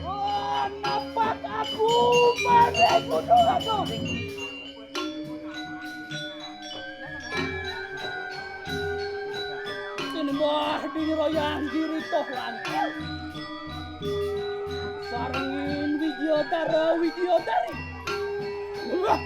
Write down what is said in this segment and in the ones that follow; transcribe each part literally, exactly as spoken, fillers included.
Wah, nampak aku, mari kudu aku. Sini mah dini royang diri toh langkal. Sarengin Widyodara Widyodari. Wah.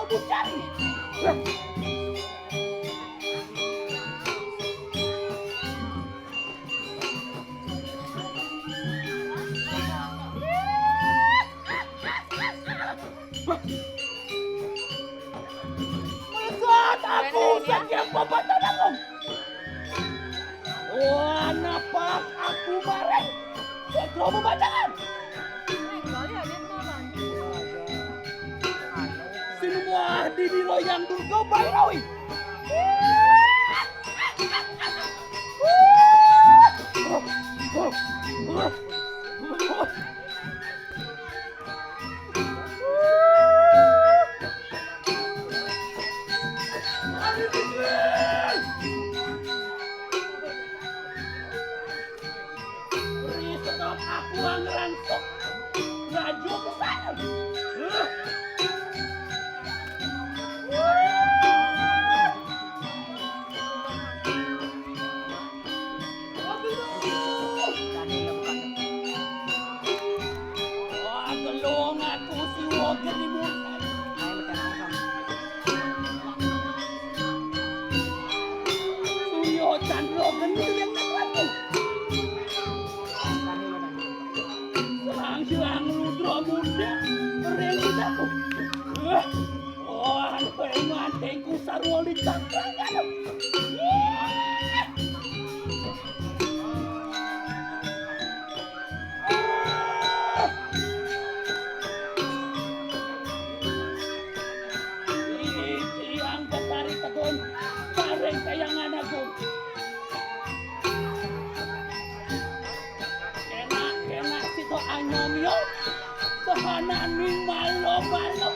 Kucari. Melihat aku saja papat tanahku. Wah, napak aku bareng. Kau membacakan. Sinumbah di Dilo yang Durga Bairawi. Risetok aku anggeran sok. Laju ke sana. Wah, gelong aku si Wogen di muka. Suryo Chandra Geni yang aku. Serang-serang Rudra Muda, ring aku. Eh, wah, anu pengantenku sarwa licak. Tiang Betari Tegun, paring kayangan agung. Kena, kena sida anyamya, sahananing malo-malo.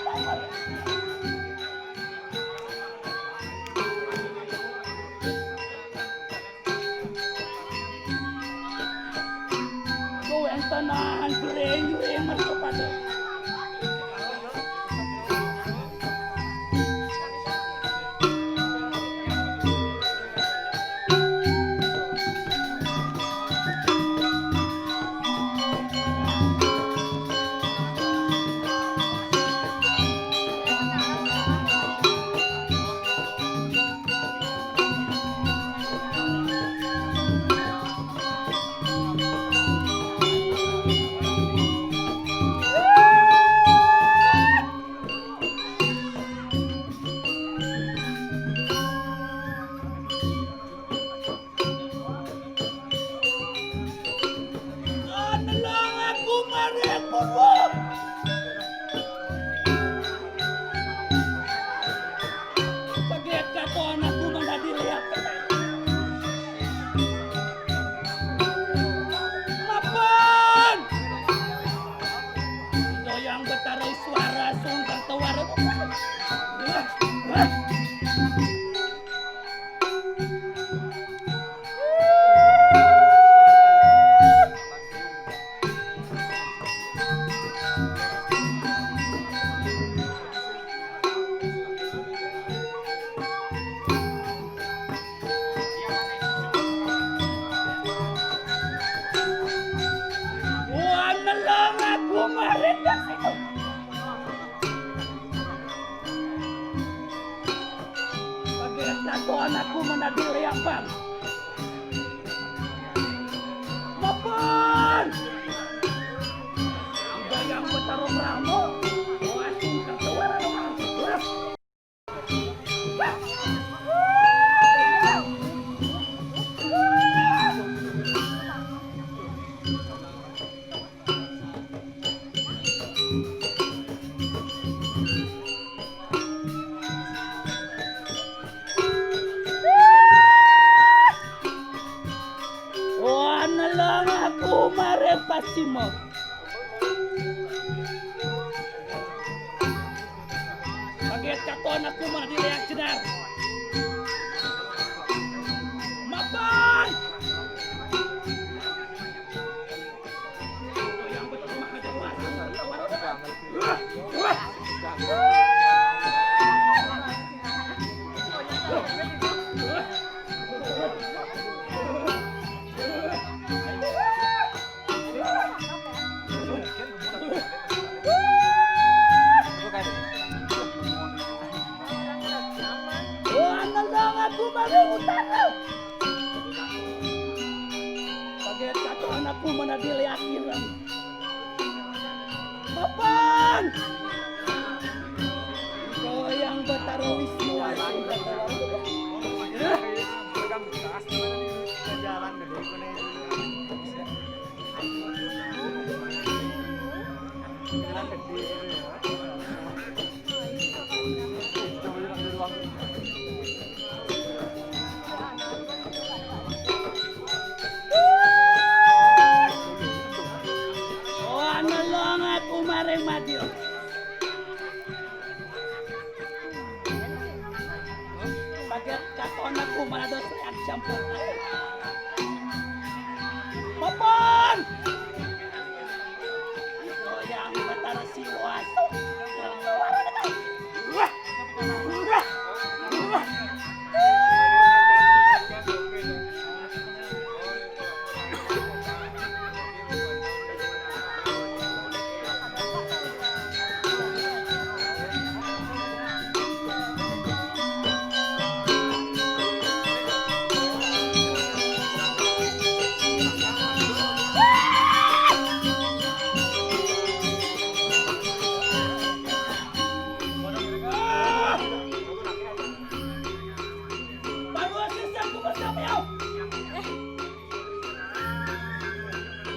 Kuwi tenan, jring-jring mercopade. Nelong aku maring purwa. Pagit katon aku mandadi liak. Mapan! Doyang Betara suara sungker tawar. Wah, nelong aku maring ka situ. Pagit katon aku mandadi liak. Mapan! Doyang Betara Brahma. Wah, sungker tawar. Wah, nelong aku maring pasima. Pagit katon aku mandadi liak jenar. Mapan! Papan! Goyang Batara Wisnu. Jalan gede. Oh, anolong aku maring madya. Saget katon aku marados yang sampun. Papan! Yang Batara Siwa. Wah! Wah! Wah!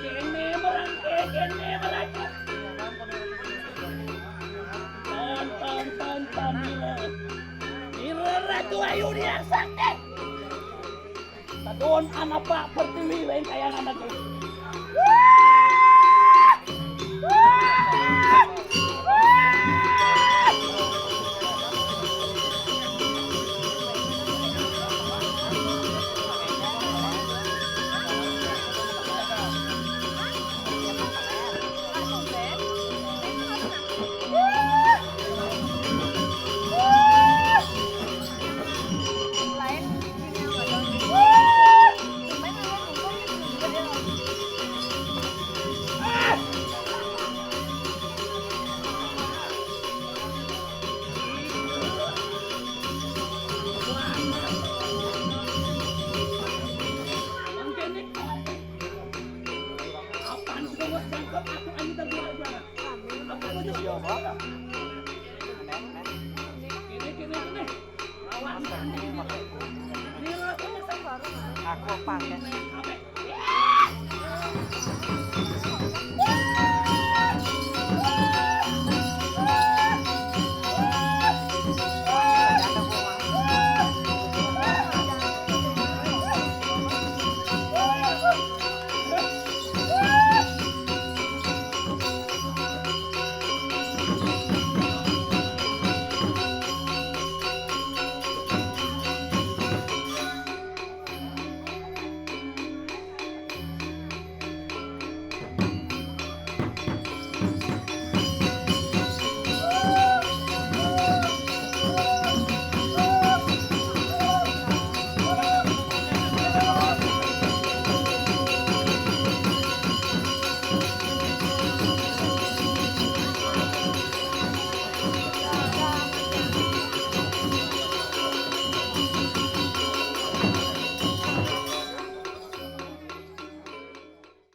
Kene merangke, kene merangke. Ton, ton, ton, ton, ira. Ira Ratu Ayu Niang Sakti. Tadon anapa pertiwi lain kayangan aku. Aku pakai.